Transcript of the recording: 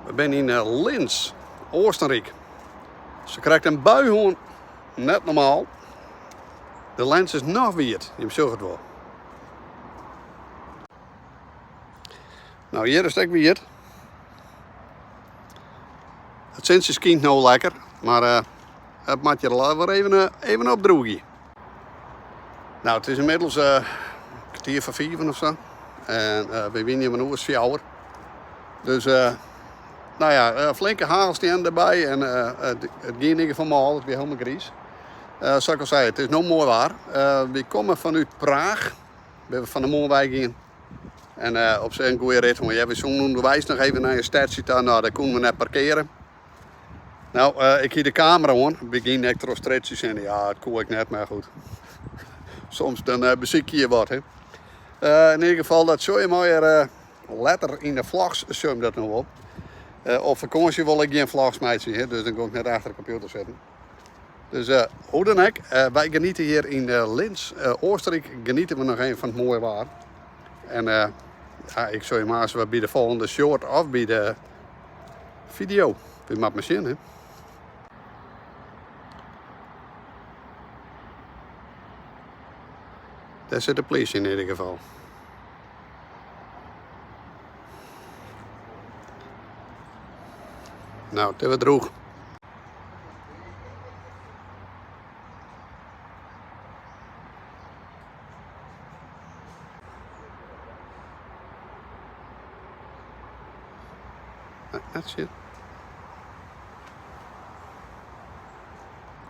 We binne yn Linz, Oostenryk. Se krekt in bui hân, net normaal. De Lenz is noch wiet, jim sjogge it wol. No, hjir is it ek wiet. It sintsje skynt no lekker, mar it moat hjir wer even opdroegje. No, it is ynmiddels kertier foar fiven of sa. En wy wiene hjir om in oer as fjouwer. Dus no ja, flinke hagelstiennen derby en it gie yn ieder gefal mâl, it wie hielendal griis. Sa't ik al sei, it is no moai waar. Wy komme fanút Praach, binne we fan 'e moarn weigien. En op sich in goede rit hân. Ja, wy soenen ûnderweis noch even nei in stedsje ta, no dêr koenen we net parkeare. No, ik hie de kamera oan. Wy gienen ek troch strjitsjes en ja, it koe ek net, mar goed. Soms dan besykje je wat, hè. Yn ieder gefal, dat sjoch je mei letter yn de vlogs, sjoch je dat no wol. Op fakânsje wol ik gjin vlogs meitsje, hè, dus dan gean ik net achter de kompjûter sitten. Dus hoe dan ek, wy geniete hjir yn Linz, Oostenryk, geniete we noch even fan it moaie waar. En ja, ik sjoch je aanst wer by de folgjende short of by de fideo. Wy moatte mar sjen, hè. Dêr sit de plysje yn ieder gefal. No, it is wer drûch. Net sjen.